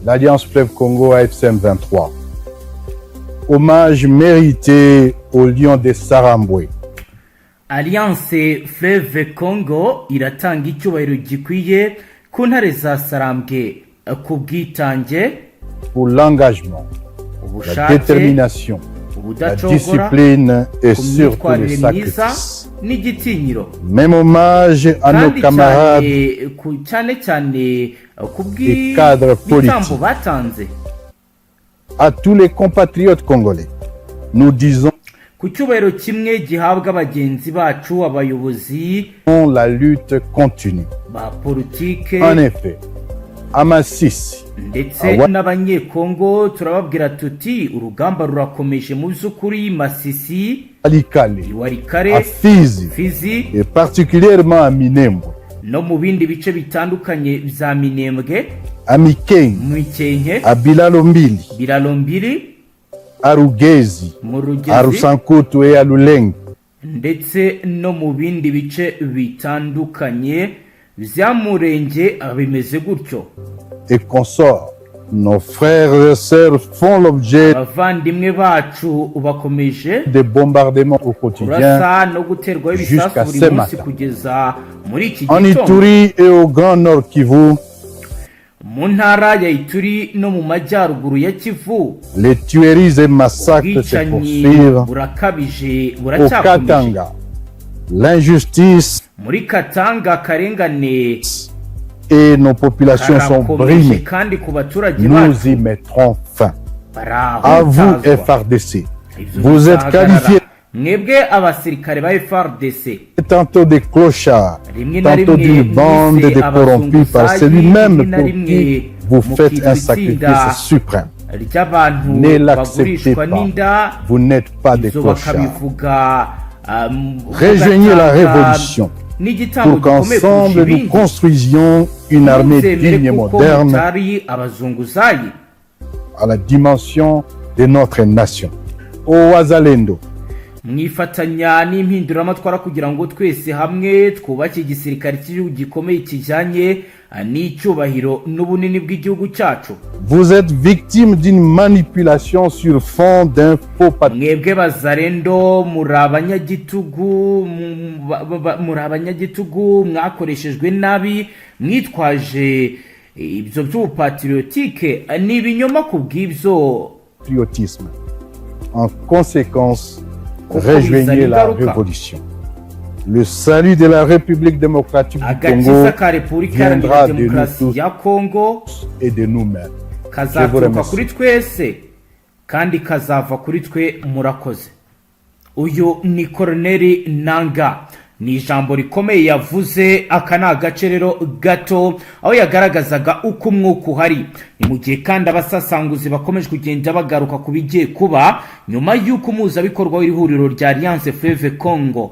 l'Alliance Fleuve Congo AFC M23. Hommage mérité aux Lions de Sarambwe. Alliance Fleuve Congo iratanga icyubahiro gikwiye ku Ntare za Sarambwe ku bwitange, pour l'engagement, la ubushake, détermination, la ubudacogora, discipline et ku surtout le myitwarire myiza sacrifice. n'igitinyiro. Même hommage à nos Kandi camarades cyane cyane cyane ku et cadres bw'ibitambo politiques. batanze. À tous les compatriotes congolais, nous disons: Ku cyubahiro kimwe gihabwa bagenzi bacu, abayobozi la lutte continue. ba politike En effet, à Masisi, ndetse Awa- n'Abanyekongo, turababwira tuti urugamba rurakomeje. Mu by'ukuri, Masisi, Walikale, i Walikale, à Fizi Fizi et particulièrement à Minembwe, no mu bindi bice bitandukanye bya Minembwe, à Mikenke, mu Mikenke, à Bilalombili, Biralombiri, à Rugezi, mu à Rugezi Rusankutu et à Lulenge. ndetse no mu bindi bice bitandukanye bya Murenge bimeze gutyo. Et consorts. Nos frères et sœurs font l'objet Abavandimwe bacu bakomeje des bombardements au quotidien kurasa no guterwaho ibisasu jusqu'à buri ce munsi matin. kugeza muri iki En gitondo. Ituri et au Grand Nord Kivu, Mu ntara ya Ituri no mu majyaruguru ya Kivu, les tueries et massacres se ubwicanyi poursuivent. burakabije, Au buracyakomeje. Katanga, l'injustice Muri Katanga, akarengane et nos populations sont karakomeje brimées. kandi ku baturage Nous bacu y mettrons fin. À vous, barahutazwa. FARDC, Ibyo vous êtes bizahagarara. qualifiés Mwebwe abasirikare ba FARDC, tantôt des clochards, rimwe na tantôt rimwe d'une bande mwise de corrompus par abazunguzayi, celui-même rimwe na pour rimwe qui vous faites mukitwa un itsinda sacrifice suprême. ry'abantu Ne l'acceptez bagurishwa pas. n'inda. Vous n'êtes pas des Ibyo clochards. bakabivuga Rejoignez la mugatanga révolution n'igitambo pour gikomeye kurusha qu'ensemble nous ibindi. construisions une armée Ntuzemere digne et kuko moderne mutari abazunguzayi. à la dimension de notre nation. Au Wazalendo, Mwifatanya n'impinduramatwara kugira ngo twese hamwe twubake igisirikare cy'igihugu gikomeye kijyanye n'icyubahiro n'ubunini bw'igihugu cyacu. vous êtes victime d'une manipulation sur fond d'un faux Mwebwe Bazarendo, muri abanyagitugu, muri abanyagitugu mwakoreshejwe nabi mwitwaje ibyo by'ubupatriotique. Ni ibinyoma ku bw'ibyo. patriotisme. En conséquence, Kuko rejoignez bizana la ingaruka. révolution. Le salut de la République démocratique du Agakiza Congo ka Repubulika Iharanira viendra de nous Demokarasi tous ya Kongo et de nous-mêmes. kazaturuka Remercie. kuri twese kandi kazava kuri twe. Murakoze. Uyu ni Koroneri Nanga, ni ijambo rikomeye yavuze. Aka ni agace rero gato aho yagaragazaga uko umwuka uhari. Ni mu gihe kandi abasasanguzi bakomeje kugenda bagaruka ku bigiye kuba nyuma y'uko umuhuzabikorwa w'ihuriro rya Alliance Fleuve Congo,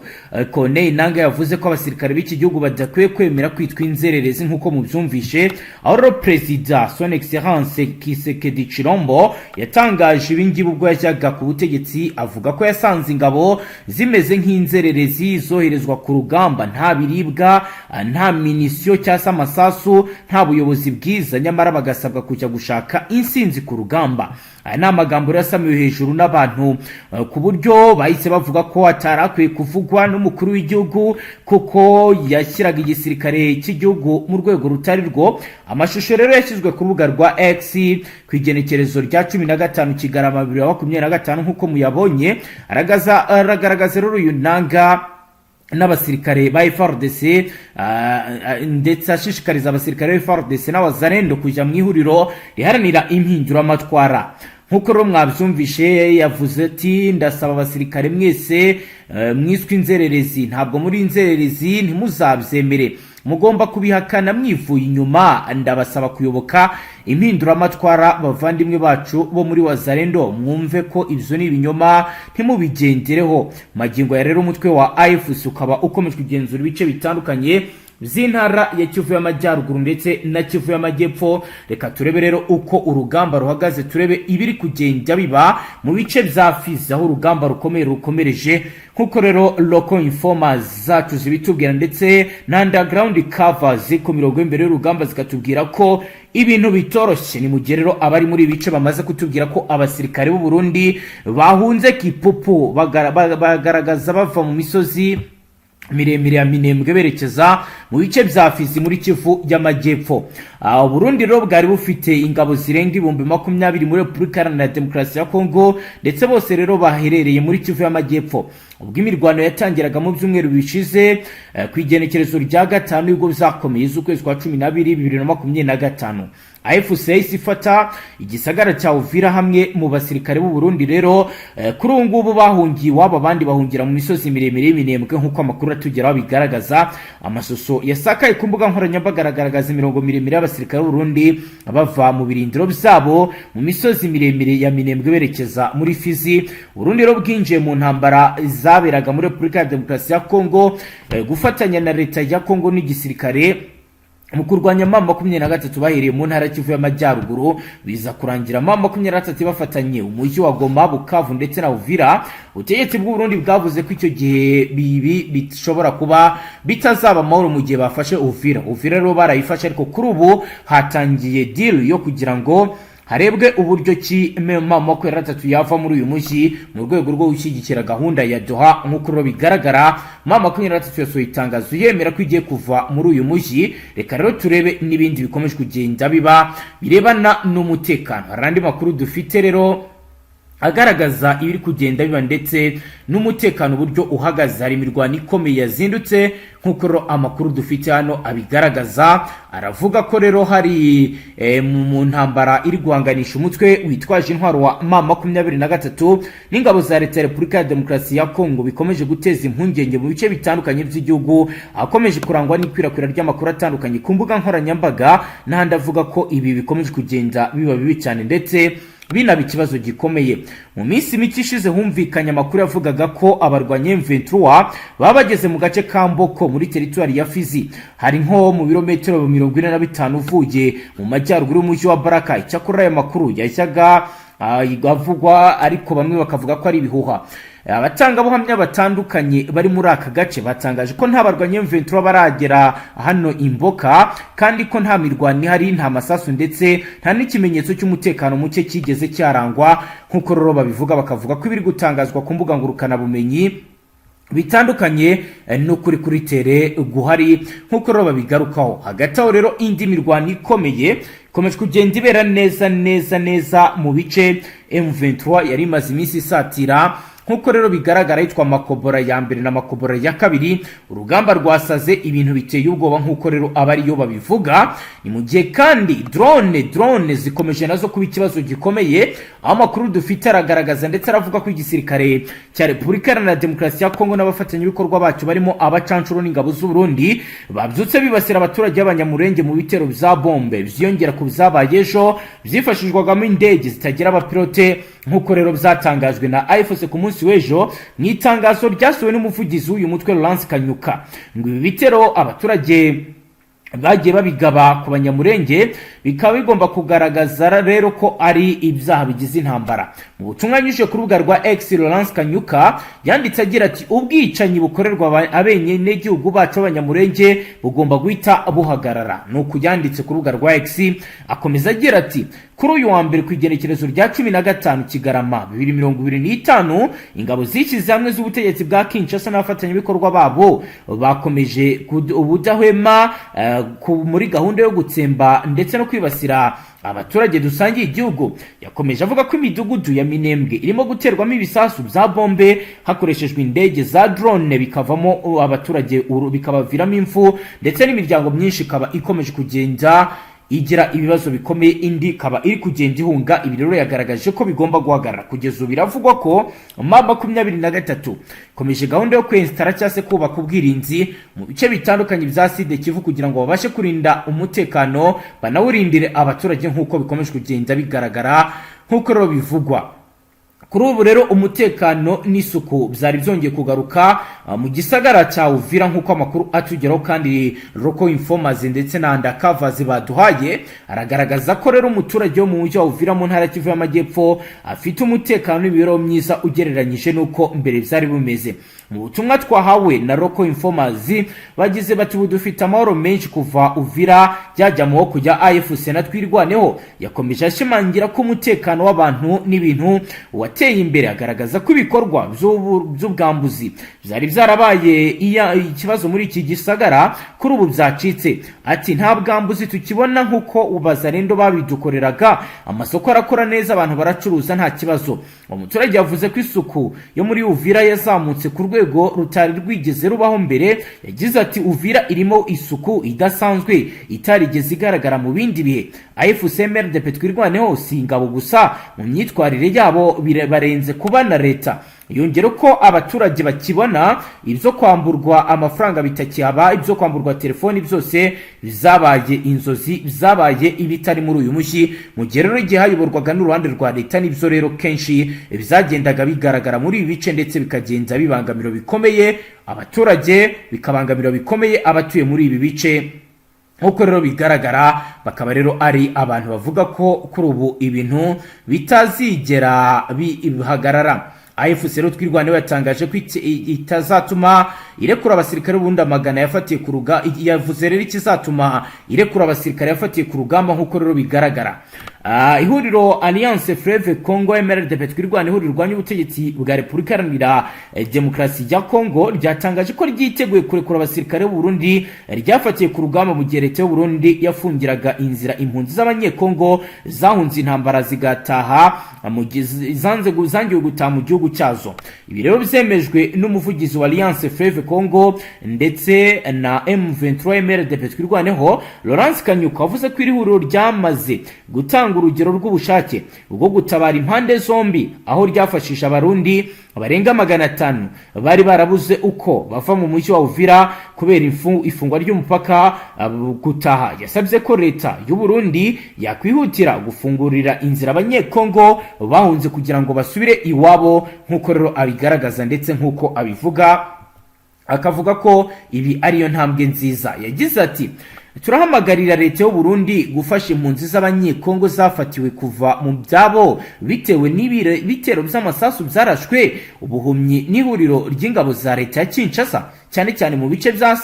Corneille Nanga, yavuze ko abasirikare b'iki gihugu badakwiye kwemera kwitwa inzererezi, nk'uko mubyumvishe. Aho rero Perezida Son Excellence Tshisekedi Tshilombo yatangaje ibingibi ubwo yajyaga ku butegetsi, avuga ko yasanze ingabo zimeze nk'inzererezi, zoherezwa ku rugamba nta biribwa, nta munition cyangwa se amasasu, nta buyobozi bwiza, nyamara bagasabwa kujya gushaka insinzi ku rugamba. Aya ni amagambo rero yasamiwe hejuru n'abantu ku buryo bahise bavuga ko atari akwiye kuvugwa n'umukuru w'igihugu, kuko yashyiraga igisirikare cy'igihugu mu rwego rutari rwo. Amashusho rero yashyizwe ku rubuga rwa X ku igenekerezo rya 15 Kigarama 2025, nk'uko muyabonye, aragaragaza rero uyu Nanga n'abasirikare ba FARDC, ndetse ashishikariza abasirikare ba FARDC n'Abazarendo kujya mu ihuriro riharanira impinduramatwara. Nk'uko rero mwabyumvishe, yavuze ati: "Ndasaba abasirikare mwese mwiswe inzererezi, ntabwo muri inzererezi, ntimuzabyemere, mugomba kubihakana mwivuye inyuma. Ndabasaba kuyoboka impinduramatwara. Bavandimwe bacu bo muri Wazarendo, mwumve ko ibyo ni ibinyoma, ntimubigendereho." Magingo ya rero umutwe wa AFC ukaba ukomeje kugenzura ibice bitandukanye z'intara ya Kivu y'Amajyaruguru ndetse na Kivu y'Amajyepfo. Reka turebe rero uko urugamba ruhagaze, turebe ibiri kugenda biba mu bice bya Fizi, aho urugamba rukomeye rukomereje, nk'uko rero local informers zacu zibitubwira, ndetse na underground covers ku mirongo y'imbere y'urugamba zikatubwira ko ibintu bitoroshye. Ni mu gihe rero abari muri ibi bice bamaze kutubwira ko abasirikare b'u Burundi bahunze kipupu, bagaragaza bava mu misozi miremire ya Minembwe berekeza mu bice bya Fizi muri Kivu y'Amajyepfo. Burundi rero bwari bufite ingabo zirenga 20,000 muri Repubulika Iharanira Demokarasi ya Kongo, ndetse bose rero baherereye muri Kivu y'Amajyepfo. Ubwo imirwano yatangiraga mu byumweru bishize, ku igenekerezo rya 5 nibwo bizakomeye z'ukwezi kwa 12 2025, AFC yahise ifata igisagara cya Uvira. Hamwe mu basirikare b'u Burundi rero kuri ubu ngubu bahungiye iwabo, abandi bahungira mu misozi miremire y'iminembwe, nk'uko amakuru atugeraho bigaragaza. Amashusho yasakaye ku mbuga nkoranyambaga agaragaza imirongo miremire y'abasirikare b'u Burundi bava mu birindiro byabo mu misozi miremire ya Minembwe berekeza muri Fizi. Burundi rero bwinjiye mu ntambara zaberaga muri Repubulika ya Demokarasi ya Kongo, gufatanya na leta ya Kongo n'igisirikare mu kurwanya M23 bahereye mu ntara Kivu y'Amajyaruguru. Biza kurangira M23 bafatanye umujyi wa Goma, Bukavu ndetse na Uvira. Ubutegetsi bw'u Burundi bwavuze ko icyo gihe bibi bishobora kuba bitazaba amahoro mu gihe bafashe Uvira. Uvira rero barayifashe, ariko kuri ubu hatangiye deal yo kugira ngo harebwe uburyo ki M23 yava muri uyu mujyi mu rwego rwo gushyigikira gahunda ya Doha. Nk'uko rero bigaragara, M23 yasohoye itangazo yemera ko igiye kuva muri uyu mujyi. Reka rero turebe n'ibindi bikomeje kugenda biba birebana n'umutekano. Hari andi makuru dufite rero agaragaza ibiri kugenda biba ndetse n'umutekano uburyo uhagaze. Hari imirwano ikomeye yazindutse, nk'uko rero amakuru dufite hano abigaragaza. Aravuga ko rero hari mu ntambara iri guhanganisha umutwe witwaje intwaro wa M23 n'ingabo za leta ya Repubulika ya Demokarasi ya Kongo bikomeje guteza impungenge mu bice bitandukanye by'igihugu, akomeje kurangwa n'ikwirakwira ry'amakuru atandukanye ku mbuga nkoranyambaga n'ahandi, avuga ko ibi bikomeje kugenda biba bibi cyane ndetse binaba ikibazo gikomeye. Mu minsi mike ishize humvikanye amakuru yavugaga ko abarwanyi M23 baba bageze mu gace ka Mboko muri teritwari ya Fizi, hari nko mu birometero 45 uvuye mu majyaruguru y'umujyi wa Baraka. Icyakora aya makuru yajyaga avugwa, ariko bamwe bakavuga ko ari ibihuha. Abatangabuhamya batandukanye bari muri aka gace batangaje ko nta barwanyi M23 baragera hano imboka, kandi ko nta mirwano ihari, nta masasu ndetse nta n'ikimenyetso cy'umutekano muke cyigeze cyarangwa, nk'uko rero babivuga. Bakavuga ko ibiri gutangazwa ku mbuga ngurukanabumenyi bitandukanye n'ukuri kuri terrain guhari, nk'uko rero babigarukaho. Hagati aho rero indi mirwano ikomeye ikomeje kugenda ibera neza neza neza mu bice M23 yari imaze iminsi isatira, nk'uko rero bigaragara yitwa Makobora ya mbere na Makobora ya kabiri. Urugamba rwasaze, ibintu biteye ubwoba, nk'uko rero aba ariyo babivuga. Ni mu gihe kandi drone zikomeje nazo kuba ikibazo gikomeye, aho amakuru dufite aragaragaza ndetse aravuga ko igisirikare cya Repubulika Iharanira Demokarasi ya Kongo n'abafatanyabikorwa bacyo barimo abacanshuro n'ingabo z'u Burundi babyutse bibasira abaturage b'Abanyamurenge mu bitero bya bombe byiyongera ku byabaye ejo byifashishwagamo indege zitagira abapilote, nk'uko rero byatangajwe na AFC ku munsi w'ejo mu itangazo ryasohowe n'umuvugizi w'uyu mutwe Lawrence Kanyuka. Ngo ibi bitero abaturage bagiye babigaba ku Banyamurenge bikaba bigomba kugaragaza rero ko ari ibyaha bigize intambara. Mu butumwa yanyujije ku rubuga rwa X, Lawrence Kanyuka yanditse agira ati: "Ubwicanyi bukorerwa abenegihugu bacu b'Abanyamurenge bugomba guhita buhagarara." Ni uku yanditse ku rubuga rwa X. Akomeza agira ati: "Kuri uyu wa mbere, ku igenekerezo rya 15 Kigarama 2025, ingabo zishyize hamwe z'ubutegetsi bwa Kinshasa n'abafatanyabikorwa babo bakomeje ubudahwema muri gahunda yo gutsemba ndetse no kwibasira abaturage dusangiye igihugu." Yakomeje avuga ko imidugudu ya Minembwe irimo guterwamo ibisasu bya bombe hakoreshejwe indege za drone, bikavamo abaturage, bikabaviramo impfu, ndetse n'imiryango myinshi ikaba ikomeje kugenda igira ibibazo bikomeye, indi ikaba iri kugenda ihunga. Ibi rero yagaragaje ko bigomba guhagarara. Kugeza ubu biravugwa ko M23 ikomeje gahunda yo kwensitara cyangwa se kubaka ubwirinzi mu bice bitandukanye bya Sud Kivu, kugira ngo babashe kurinda umutekano, banawurindire abaturage, nk'uko bikomeje kugenda bigaragara, nk'uko rero bivugwa. Kuri ubu rero umutekano n'isuku byari byongeye kugaruka mu gisagara cya Uvira, nk'uko amakuru atugeraho kandi local informers ndetse na undercovers baduhaye aragaragaza ko rero umuturage wo mu mujyi wa Uvira mu ntara ya Kivu y'Amajyepfo afite umutekano n'imibereho myiza ugereranyije n'uko mbere byari bimeze. Mu butumwa twahawe na local informers bagize bati: "Ubu dufite amahoro menshi kuva Uvira byajya mu maboko ya AFC na Twirwaneho." Yakomeje ashimangira ko umutekano w'abantu n'ibintu wateye imbere, agaragaza ko ibikorwa by'ubwambuzi byari byarabaye ikibazo muri iki gisagara kuri ubu byacitse. Ati: "Nta bwambuzi tukibona nk'uko Bazarendo babidukoreraga. Amasoko arakora neza, abantu baracuruza nta kibazo." Umuturage yavuze ko isuku yo muri Uvira yazamutse ku rwego rutari rwigeze rubaho mbere. Yagize ati: "Uvira irimo isuku idasanzwe itarigeze igaragara mu bindi bihe. AFC MRDP Twirwaneho si ingabo gusa, mu myitwarire yabo barenze kuba na leta." Yongera ko abaturage bakibona ibyo kwamburwa amafaranga bitakihaba, ibyo kwamburwa telefoni byose bizabaye inzozi, byabaye ibitari muri uyu mujyi. Mu gihe rero igihe hayoborwaga n'uruhande rwa leta, nibyo rero kenshi byagendaga bigaragara muri ibi bice, ndetse bikagenda bibangamiro bikomeye abaturage, bikabangamira bikomeye abatuye muri ibi bice. Nk'uko rero bigaragara, bakaba rero ari abantu bavuga ko kuri ubu ibintu bitazigera bihagarara. AFC rero Twirwaneho yatangaje ko itazatuma irekura abasirikare ubundi amagana yafatiye ku ruga. Yavuze rero ikizatuma irekura abasirikare yafatiye ku rugamba. Nk'uko rero bigaragara, ihuriro Alliance Fleuve Congo MRDP Twirwaneho rirwanya ubutegetsi bwa Repubulika Iharanira Demokarasi ya Congo ryatangaje ko ryiteguye kurekura abasirikare b'u Burundi ryafatiye ku rugamba, mu gihe leta y'u Burundi yafungiraga inzira impunzi z'Abanyekongo zahunze intambara zigataha mu gihe zangiwe gutaha mu gihugu cyazo. Ibi rero byemejwe n'umuvugizi wa Alliance Fleuve Congo ndetse na M23 MRDP Twirwaneho, Lawrence Kanyuka, wavuze ko iri huriro ryamaze gutanga urugero rw'ubushake bwo gutabara impande zombi, aho ryafashije Abarundi barenga 500 bari barabuze uko bava mu mujyi wa Uvira kubera ifungwa ry'umupaka gutaha. Yasabye ko leta y'u Burundi yakwihutira gufungurira inzira Abanyekongo bahunze kugira ngo basubire iwabo, nk'uko rero abigaragaza ndetse nk'uko abivuga, akavuga ko ibi ariyo ntambwe nziza. Yagize ati: "Turahamagarira leta y'u Burundi gufasha impunzi z'Abanyekongo zafatiwe kuva mu byabo bitewe n'ibitero by'amasasu byarashwe ubuhumyi n'ihuriro ry'ingabo za leta ya Kinshasa, cyane cyane mu bice bya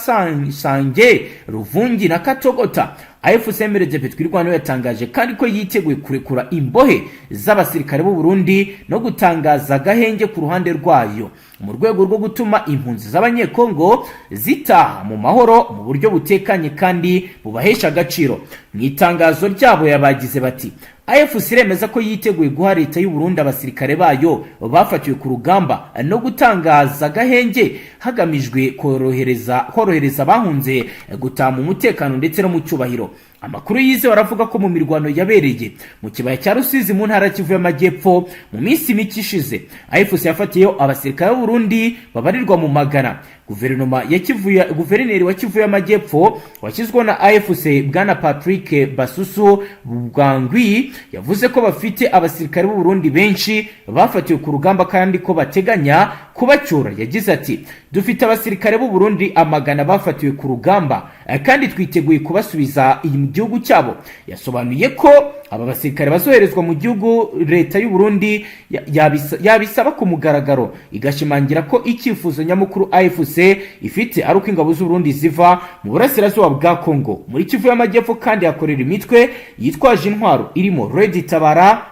Sange, Ruvungi na Katogota." AFC MRDP Twirwaneho yatangaje kandi ko yiteguye kurekura imbohe z'abasirikare b'u Burundi no gutangaza agahenge ku ruhande rwayo mu rwego rwo gutuma impunzi z'Abanyekongo zitaha mu mahoro mu buryo butekanye kandi bubahesha agaciro. Mu itangazo ryabo yabagize bati: "AFC iremeza ko yiteguye guha leta y'u Burundi abasirikare bayo bafatiwe ku rugamba no gutangaza agahenge hagamijwe korohereza abahunze gutaha mu mutekano ndetse no mu cyubahiro." Amakuru yizewe aravuga ko mu mirwano yabereye mu kibaya cya Rusizi mu ntara ya Kivu y'Amajyepfo mu minsi mike ishize, AFC yafatiyeho abasirikare b'u Burundi babarirwa mu magana. Guverinoma ya Kivu, guverineri wa Kivu y'Amajyepfo washyizweho na AFC, bwana Patrick Basusu Bwangwi, yavuze ko bafite abasirikare b'u Burundi benshi bafatiwe ku rugamba kandi ko bateganya kubacyura. Yagize ati: "Dufite abasirikare b'u Burundi amagana bafatiwe ku rugamba kandi twiteguye kubasubiza mu gihugu cyabo." Yasobanuye ko aba basirikare bazoherezwa mu gihugu leta y'u Burundi yabisaba ku mugaragaro, igashimangira ko icyifuzo nyamukuru AFC ifite ari uko ingabo z'u Burundi ziva mu burasirazuba bwa Congo. Muri Kivu y'Amajyepfo kandi hakorera imitwe yitwaje intwaro irimo Red Tabara,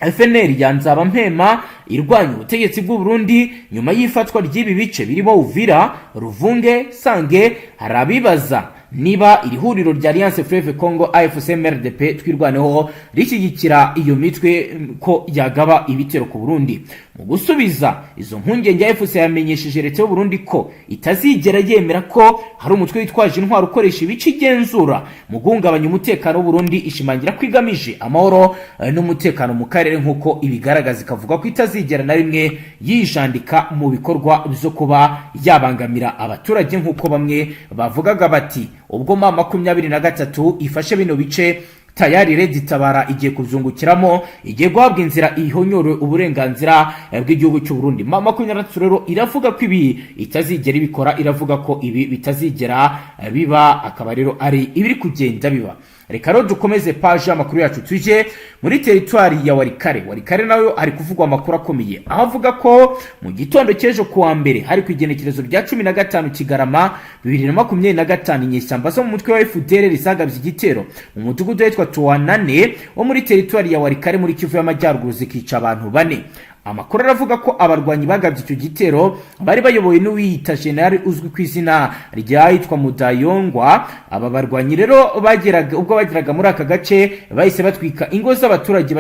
FNL ya Nzaba Mpema irwanya ubutegetsi bw'u Burundi. Nyuma y'ifatwa ry'ibi bice birimo Uvira, Ruvunge, Sange, hari abibaza niba iri huriro rya Alliance Fleuve Congo AFC MRDP Twirwaneho rishyigikira iyo mitwe ko yagaba ibitero ku Burundi. Mu gusubiza izo mpungenge, AFC yamenyesheje leta y'u Burundi ko itazigera yemera ko hari umutwe witwaje intwaro ukoresha ibice igenzura mu guhungabanya umutekano w'u Burundi, ishimangira ko igamije amahoro n'umutekano mu karere nk'uko ibigaragaza, ikavuga ko itazigera na rimwe yijandika mu bikorwa byo kuba yabangamira abaturage, nk'uko bamwe bavugaga bati ubwo M23 ifashe bino bice, Tayari RED Tabara igiye kubyungukiramo, igiye guhabwa inzira ihonyore uburenganzira bw'igihugu cy'u Burundi. M23 rero iravuga ko ibi itazigera ibikora, iravuga ko ibi bitazigera biba, akaba rero ari ibiri kugenda biba. Reka rero dukomeze page y'amakuru yacu, tujye muri teritwari ya Walikale. Walikale nayo hari kuvugwa amakuru akomeye, aho avuga ko mu gitondo cy'ejo kuwa mbere, hari ku igenekerezo rya 15 Kigarama 2025, inyeshyamba zo mu mutwe wa FDLR zagabye igitero mu mudugudu witwa Tuwanane wo muri teritwari ya Walikale muri Kivu y'Amajyaruguru, zikica abantu bane. Amakuru aravuga ko abarwanyi bagabye icyo gitero bari bayobowe n'uwiyita generali uzwi ku izina ryahitwa Mudayongwa. Aba barwanyi rero bageraga, ubwo bageraga muri aka gace bahise batwika ingo z'abaturage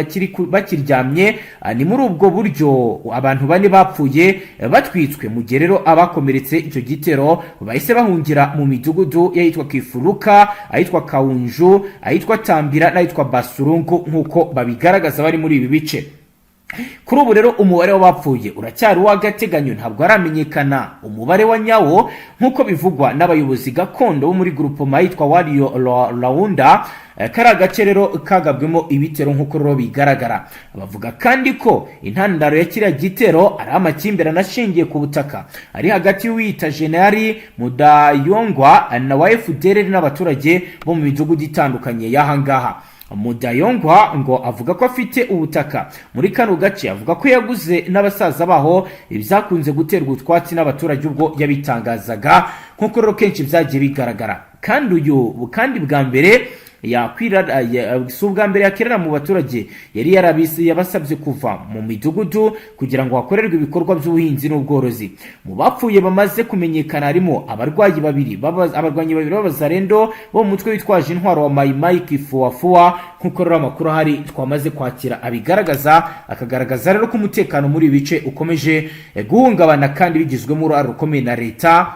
bakiryamye. Ni muri ubwo buryo abantu bane bapfuye batwitswe, mu gihe rero abakomeretse icyo gitero bahise bahungira mu midugudu y'ahitwa Kifuruka, ahitwa Kawunju, ahitwa Tambira n'ahitwa Basurungu, nk'uko babigaragaza bari muri ibi bice. Kuri ubu rero umubare w'abapfuye uracyari uw'agateganyo, ntabwo haramenyekana umubare wa nyawo, nk'uko bivugwa n'abayobozi gakondo bo muri grupoma yitwa Wariyo Rawunda. Kari agace rero kagabwemo ibitero, nk'uko rero bigaragara. Bavuga kandi ko intandaro ya kiriya gitero ari amakimbirane ashingiye ku butaka ari hagati y'uwiyita generali Mudayongwa na wa FDLR n'abaturage bo mu midugudu itandukanye y'aha ngaha. Mudayongwa ngo avuga ko afite ubutaka muri kano gace, avuga ko yaguze n'abasaza baho, ibyakunze guterwa utwatsi n'abaturage ubwo yabitangazaga, nk'uko rero kenshi byagiye bigaragara. Kandi uyu kandi bwa mbere yakwira si ubwa mbere yakirana mu baturage, yari yarabise yabasabye kuva mu midugudu kugira ngo hakorerwe ibikorwa by'ubuhinzi n'ubworozi. Mu bapfuye bamaze kumenyekana harimo abarwayi babiri abarwanyi babiri b'abazarendo bo mu mutwe witwaje intwaro wa Mayimayi Kifuwafuwa, nk'uko rero amakuru ahari twamaze kwakira abigaragaza, akagaragaza rero ko umutekano muri ibi bice ukomeje guhungabana kandi bigizwemo uruhare rukomeye na leta,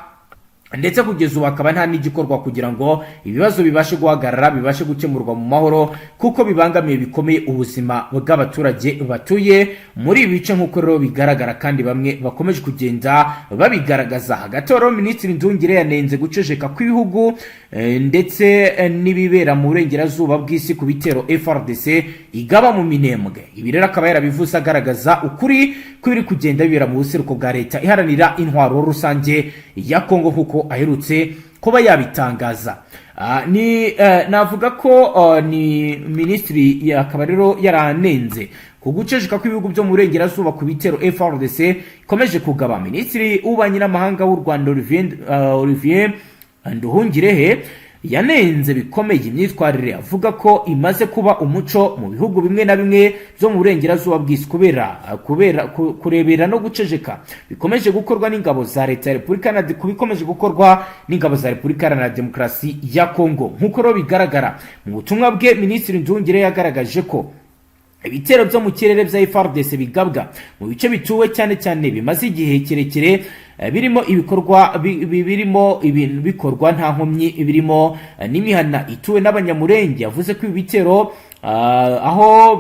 ndetse kugeza ubu hakaba nta n'igikorwa kugira ngo ibibazo bibashe guhagarara, bibashe gukemurwa mu mahoro, kuko bibangamiye bikomeye ubuzima bw'abaturage batuye muri ibi bice, nk'uko rero bigaragara kandi bamwe bakomeje kugenda babigaragaza. Hagati aho rero Minisitiri Nduhungirehe yanenze guceceka kw'ibihugu ndetse n'ibibera mu burengerazuba bw'isi ku bitero FARDC igaba mu Minembwe. Ibi rero akaba yarabivuze agaragaza ukuri kw'ibiri kugenda bibera mu buseruko bwa Leta Iharanira Intwaro Rusange ya Kongo, nk'uko aherutse kuba yabitangaza. Ni navuga ko ni minisitiri akaba rero yaranenze ku guceceka kw'ibihugu byo mu burengerazuba ku bitero FARDC ikomeje kugaba. Minisitiri w'ububanyi n'amahanga w'u Rwanda, Olivier Nduhungirehe, yanenze bikomeye imyitwarire avuga ko imaze kuba umuco mu bihugu bimwe na bimwe byo mu burengerazuba bw'isi, kubera kurebera no guceceka bikomeje gukorwa n'ingabo za Leta ya Repubulika na bikomeje gukorwa n'ingabo za Repubulika Iharanira Demokarasi ya Kongo. Nk'uko rero bigaragara mu butumwa bwe, Minisitiri Nduhungirehe yagaragaje ko ibitero byo mu kirere bya FARDC bigabwa mu bice bituwe cyane cyane bimaze igihe kirekire birimo ibikorwa birimo ibintu bikorwa nta nkomyi, birimo n'imihana ituwe n'Abanyamurenge. Yavuze ko ibi bitero aho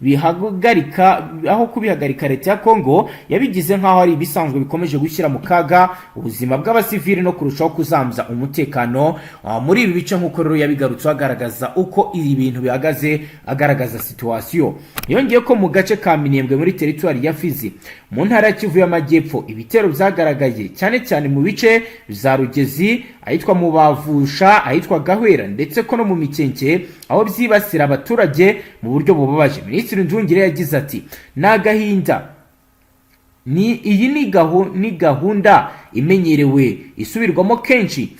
bihagarika, aho kubihagarika, leta ya Kongo yabigize nk'aho ari ibisanzwe, bikomeje gushyira mu kaga ubuzima bw'abasivili no kurushaho kuzambya umutekano muri ibi bice, nk'uko rero yabigarutseho agaragaza uko ibi bintu bihagaze, agaragaza situation. Yongeye ko mu gace ka Minembwe muri teritwari ya Fizi mu ntara ya Kivu y'Amajyepfo, ibitero byagaragaye cyane cyane mu bice bya Rugezi, ahitwa Mubavusha, ahitwa Gahwera, ndetse ko no mu Mikenke, aho byibasira abaturage mu buryo bubabaje. Minisitiri Nduhungirehe yagize ati: "Ni agahinda, ni iyi ni gahunda imenyerewe isubirwamo kenshi.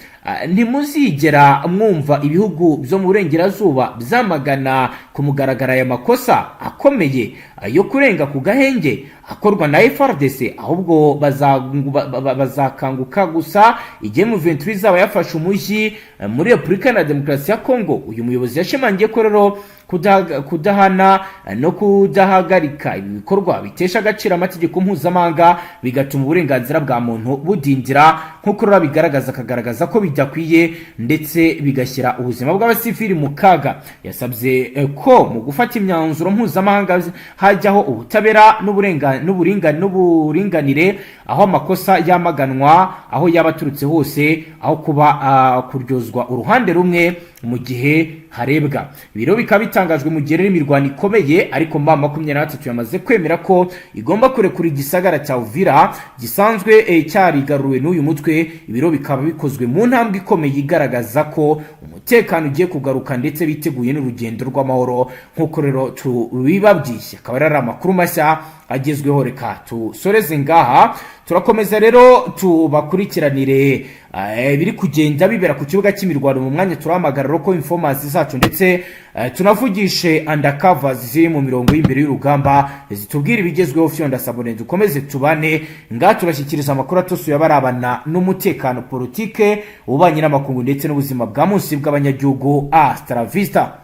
Ntimuzigera mwumva ibihugu byo mu burengerazuba byamagana ku mugaragaro aya makosa akomeye yo kurenga ku gahenge akorwa na FARDC, ahubwo bazakanguka gusa igihe M23 izaba yafashe umujyi muri Repubulika na Demokarasi ya Kongo." Uyu muyobozi yashimangiye ko rero kudahana no kudahagarika ibi bikorwa bitesha agaciro amategeko mpuzamahanga, bigatuma uburenganzira bwa muntu budindira, nk'uko rero bigaragaza, akagaragaza ko bidakwiye ndetse bigashyira ubuzima bw'abasivili mu kaga. Yasabye ko mu gufata imyanzuro mpuzamahanga hajyaho ubutabera n'uburinganire, aho amakosa yamaganwa aho yaba aturutse hose, aho kuba kuryozwa uruhande rumwe mu gihe harebwa. Ibiro bikaba bitangajwe mu gihe rero imirwano ikomeye, ariko M23 yamaze kwemera ko igomba kurekura igisagara cya Uvira gisanzwe cyarigaruwe n'uyu mutwe. Ibiro bikaba bikozwe mu ntambwe ikomeye igaragaza ko umutekano ugiye kugaruka, ndetse biteguye n'urugendo rw'amahoro nk'uko rero tubibabwiye. Akaba ari amakuru mashya agezweho. Reka tusoreze ngaha, turakomeza rero tubakurikiranire biri kugenda bibera ku kibuga cy'imirwano. Mu mwanya turahamagara local informers zacu, ndetse tunavugishe undercovers ziri mu mirongo y'imbere y'urugamba, zitubwira ibigezweho. Fyonda s'abonner, dukomeze tubane ngaha, tubashyikiriza amakuru atosuye abarabana n'umutekano, politike, ububanyi n'amakungu ndetse n'ubuzima bwa munsi bw'abanyagihugu. Hasta la vista.